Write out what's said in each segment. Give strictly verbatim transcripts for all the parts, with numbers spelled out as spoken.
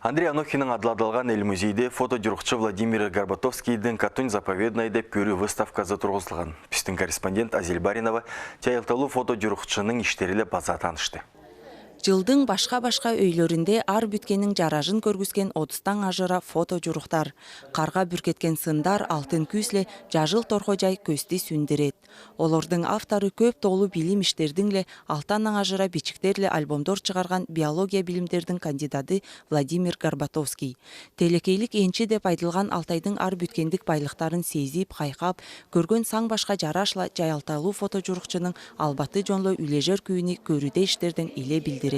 Андрей Анохиннең адладылған Эл музейде фотодюрухчы Владимир Горбатовскийдиң «Катунь заповедная» деп көрүү выставказы турғызылған. Пістің корреспондент Азель Баринова чайылталу фотодюрухчының иштері ле паза танышты. Чылдың башха-башха өйлерінде ар пӱткеннің чаражын кӧргізген одыстаң ажыра фотодюрухтар. Қарға пӱркеткен сындар алтын кӱс ле чажыл торхоҷай кӧсті сӱндірет. Олардың авторы кӧп тоолу пилим иштердең ле, алтаннаң ажыра пичіктер ле альбомдор чығарған биология пилимдердің кандидаты Владимир Горбатовский. Телекейлік энчи деп айтылған Алтайдың ар пӱткендік байлыхтарын сезіп, хайхап, кӧрген саң башха чарашла чайылталу фотодюрухчының албаты чонлы үлежер күүни көрӱде иштердең иле пилдірет.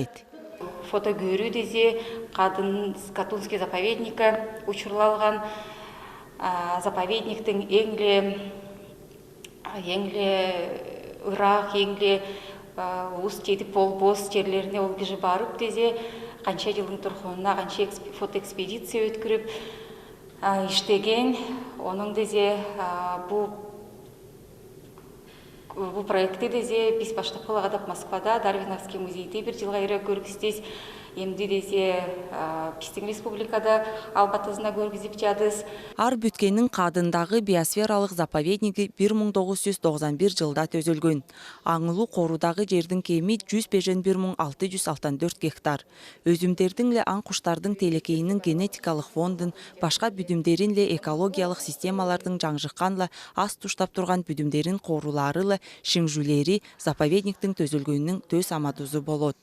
Фотокөрүү тезе Катунский заповедникке учурлалған, а, заповедниктің ең ле, ең ле ырах, ең ле, а, ус тиедік полбас черлеріне ол кижи барып тезе, ханша чылдың турғанына, ханша эксп-, фотоэкспедиция өткіріп, а, иштеген, оның тезе, а, пу Пу проектті тезе піс паштапхылығ адап Москвада, Дарвиновский музейде пір чылға ире кӧргістіс, эмди тезе, а, пістің республикада албатызына кӧргізіп чадыс. Ар пӱткеннің қадындағы биосфералығ заповедниги пір муң тоғыс чӱс тоғызан пір чылда тӧзелген. Аңылу қорудағы чирдің кемі чӱс педжен пір муң алты чӱс алтан тӧрт гектар. Өзімдердің ле аң-хустардың телекейінің генетикалығ фондын, башха пӱдімдерін ле экологиялығ системалардың чаңчыхханла ас туштап турған пӱдімдерін қорулары ле шиңжүүлери заповедниктің тӧзелгенінің тӧс амадузы полод.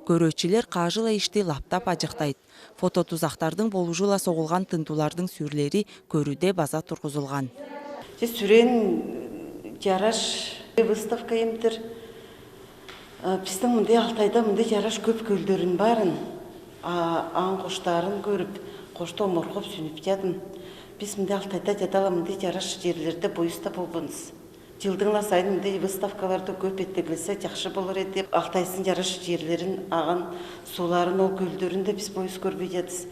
Кӧрөөчілер кажыла ишти лаптап аҷахтайд. Фототузахтардың полужыла соғылған тындулардың сӱрлері кӧрӱде паза турғызылған. Че сӱрен чараш выставка имтір. А, пістің мында Алтайда мында чараш кӧп кӧлдерін барын, а, аң-хустарын кӧріп, хошта омырхап сӱніп чадым. Піс мында Алтайда чадала мында чараш черлерде пойыс та полбаспыс. Чылдың ла сайын мында выставкаларды кӧп иттірілсе, чахсы полар эди деп, Алтайдың чараш черлерін, ағын сууларын, ол кӧлдерін де піс пойыс кӧрбей чадыс.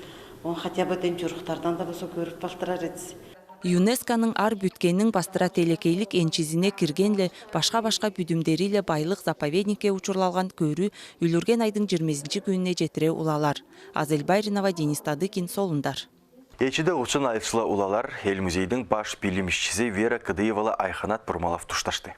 Оны хотя бы тен чурыхтардан да болса кӧріп алтырар эдіс. ЮНЕСКОның ар пӱткеннің пастыра телекейлік энчизіне кирген ле, башха-башха пӱдімдері ле байлығ заповедникке учурлалған көрүү ӱлюрген айдың чирмезінҷі күүніне читіре улалар. Азель Байринова, Денис Тадыкин, «Солындар». Ээчиде учун айылчыла улалар Эл музейдің баш пилим ишчізі Вера Кыдыевала айханат пурмалап тушташты.